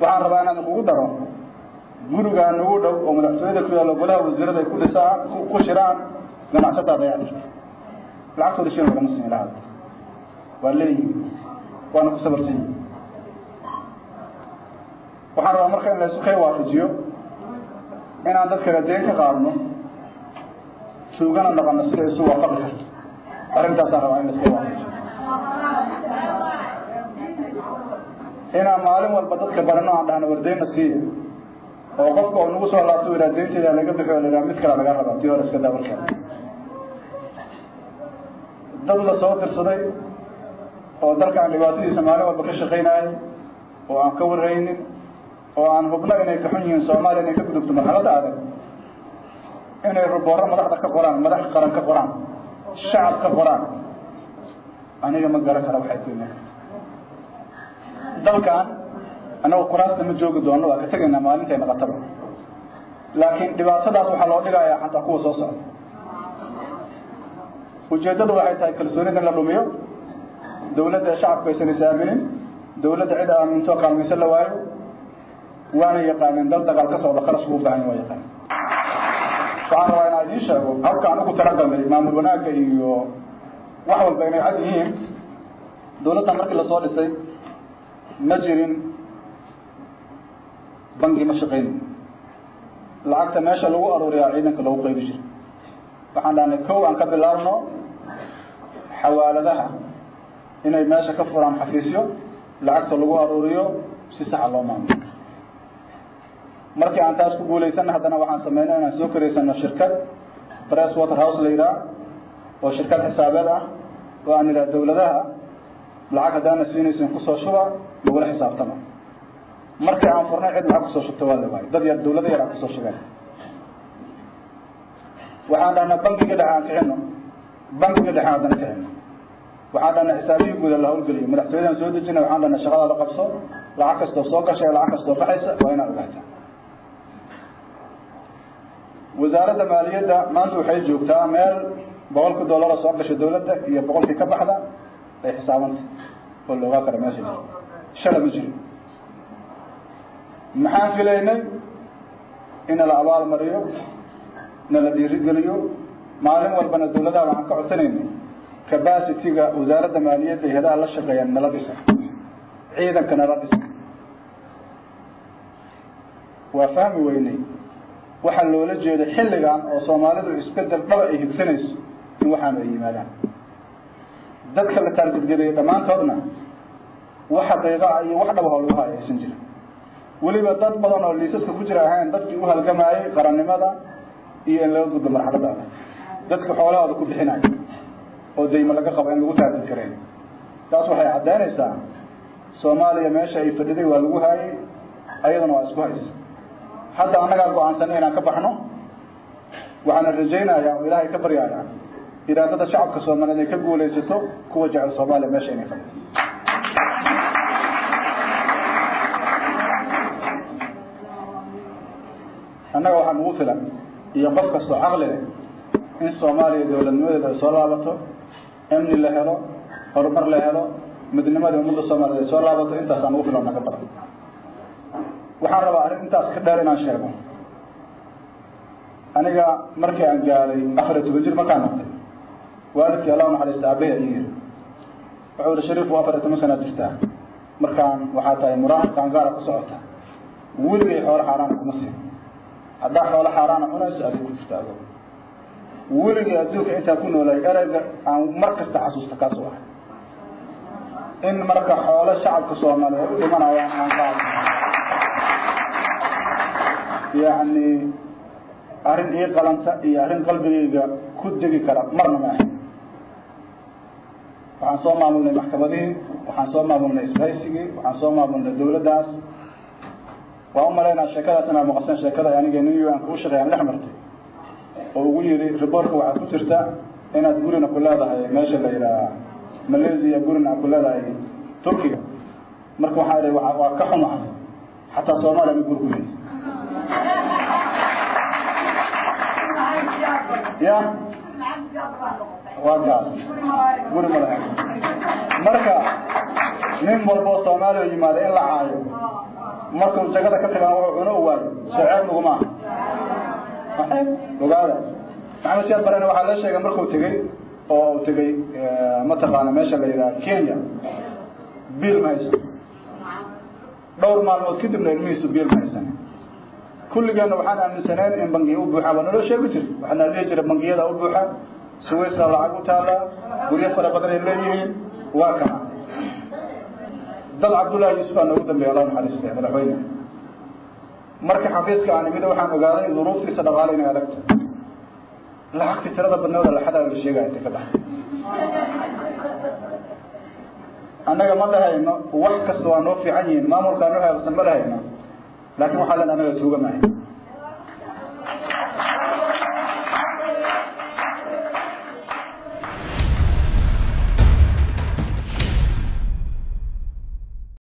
Waxaan rabaa inaan kugu daro gurigaa nagu dhow oo madaxtooyada ku yaallo, golaha wasiirada ay ku dhisaan, ku shiraan, ganacsataa dayactirta lacagtooda shilin lagama siin lahaa, waa leeyihin, waana ku sabarsan yihin. Waxaan rabaa marka in la isu kay waafajiyo inaan dadkana deen ka qaadno, tuugana noqono, sida isu waafaqi karto arrintaasaan rabaa in la iska waafajiyo. Inaan maalin walba dadka barano aan dhahno war deynna siiya, oo qofka oo nagu soo laabto yidhaha deynteeda laga bixiyo, la yidhaha mid kale laga rabaa, tii hore iska daa. Warkeeda dad la soo dirsaday oo dalka aan dhibaatadiisa maalin walba ka shaqaynaayay oo aan ka warhaynin oo aan hubno inay ka xun yihiin Soomaaliya inay ka gudubto marxaladda adag, inay ruboorro madaxda ka qoraan, madax qaran ka qoraan, shacab ka qoraan, aniga ma garan kara waxay ku iman karta dalkan. Annagu kuraasta ma joogi doono, waa ka tegaynaa maalintay naqataba, laakiin dhibaatadaas waxaa loo dhigayaa xataa kuwa soo socda. Ujeeddadu waxay tahay kalsoonida in la dhumiyo, dawladda shacabku aysan is aaminin, dawladda cid aaminto kaalmayso la waayo. Waana yaqaaneen dal dagaal ka socda kharashku u baahan, waa yaqaaneen. Waxaan rabaa inaan idiin sheego habka aan ugu talagalnay maamul wanaagga iyo wax walba inay cad yihiin. Dawladdan markii lasoo dhisay ma jirin bangi, ma shaqaynin, lacagta meesha lagu aruuriyaa ciidanka lagu qaybi jiro. Waxaan dhahnay kow aan ka bilaabno xawaaladaha inay meesha ka furaan xafiisyo lacagta lagu aruuriyo si saxa loo maamulo. Markii aan taas ku guulaysanna, haddana waxaan sameynay inaan soo koraysano shirkad Press Water House la yidhaah oo shirkad xisaabeed ah, oo aan idhaha dawladaha lacag haddaana siinaysin kusoo shuba, lagula xisaabtama. Markii aan furnay cid lacag kusoo shubta waa la waayay, dad yar, dawlada yar aan kusoo shubeen. Waxaan dhahnaa bangiga dhexe aan kicino, bangiga dhexe haddana kicino. Waxaan dhahnaa xisaabihii guuda la hawlgeliyo, madaxtooyadan soo dejinay. Waxaan dhahnaa shaqadaada qabso, lacag kastoo soo gashay, lacag kastoo baxaysa waa inaad ogaataa. Wasaaradda maaliyadda maanta waxay joogtaa meel 100-kii dollar oo soo gashay dawladda iyo 100-kii ka baxda ay xisaabanta oo la ogaa kara meesha jirto. Shala ma jirin. Maxaan filaynay? In la abaal mariyo, na la dhiirigeliyo. Maalin walbana dawladaha waxaan ka codsanaynay capacity-ga wasaaradda maaliyadda iyo hadaha la shaqeeya nala dhisa, ciidanka nala dhisa. Waa fahmi weynay waxaa loola jeeda xilligan oo Soomaalidu isbedel dhaba ay higsanayso in waxaanu ay yimaadaan. Dadka la taargetgareeyey dhammaantoodna waxa dayqa iyo wax dhaba lagu haayo aysan jirin. Weliba dad badan oo liisaska ku jira ahayn dadkii u halgamayay qarannimada iyo in laga gudbo marxaladda adag, dadka xoolahooda ku bixinayo oo deymo laga qabo in lagu taargetgareeyo, taas waxay caddaynaysaa Soomaaliya meesha ay fadhiday waa lagu haayay, ayadana waa isku haysa. Hadda annagaa go-aansanay inaan ka baxno. Waxaana rajaynayaa oo Ilaahay ka baryayaa iraadada shacabka Soomaaliyeed ay ka guulaysato kuwa jecel Soomaaliya meesha inay fadhido. Annaga waxaa nugu filan iyo qof kastoo caqli leh in Soomaaliya dowladnimadeeda ay soo laabato, amni la helo, horumar la helo, midnimadii ummadda Soomaaliyeed ay soo laabato. Intaasaa nugu filan, naga badan. Waxaan rabaa arrin intaas ka dheer inaan sheego. Aniga markii aan gaaray 14 jir markaan noqday, waalidkii, Allah naxariista, aabahay ayuu yiri, wuxuu yihi: "Shariif, waa 14 sanaad jirtaa, markaan waxaa tahay muraahaq qaangaara ku socota, weligay xoolo xaaraana kuma siin. Haddaa xoolo xaaraana cunayso adig ku jirta ago." Weligay adduunka intaan ku noolay ereyga aan mar kasta xasuusta kaasuu ahay, in marka xoolo shacabka Soomaaliya ay u dhimanayaan aan qaado, yacni arrin ii qalanta iyo arrin qalbigayga ku degi kara marna ma ahayn. Waxaan soo maamulnay maxkamadihii, waxaan soo maamulnay ishaysigii, waxaan soo maamulnay dawladdaas. Waan u malaynaa sheekadaas inaad maqaseen, sheekada aniga nin UN ka u shaqeeyaan dhex martay oo ugu yidhi: "Reportka waxaad ku jirta inaad gurina ku leedahay meesha la yidhaha Malaysia, gurina aad ku leedahay Turkiga." Marka waxaa idhi: "Waa ka xumahay, xataa Soomaaliya ma guri ku leeyahay." Ya waa kaas, guri ma lahayn. Marka nin walboo Soomaaliya yimaada in la caayo Markuu jagada ka tagaan wuxuu cuno u waayo, soo ceeb naguma aha. Waa ceeb, ogaada. Maxamed Siyaad Barena waxaa la sheegay markuu tegey oo uu tegey mataqaana meesha la yidhaha Kenya, biil ma haysan. Dhowr maalmood kadibna ilmihiisu biil ma haysan. Kulligeenna waxaan aaminsaneen in bangiya u buuxaan, waa naloo sheegi jir, waxaa nala dhihi jiray bangiyada u buuxa, Suwaysra lacag u taallaa, guryo fara badan ay leeyihiin. Waa kana dad Cabdullahi Yuusuf aa noogu dambeeya, Allah naxariistay madaxweyne. Marka xafiiska aan imid waxaan ogaaday duruuftiisa dhaqaale inay adagta, lacagti tirada badnooda laxadaa la sheegaya intay ka baxay. Annaga ma dhahayno wax kasta waa noo fiican yihiin, maamulkaa noo hagaagsan ma dhahayno, laakiin waxaa len annaga tuuga maahay.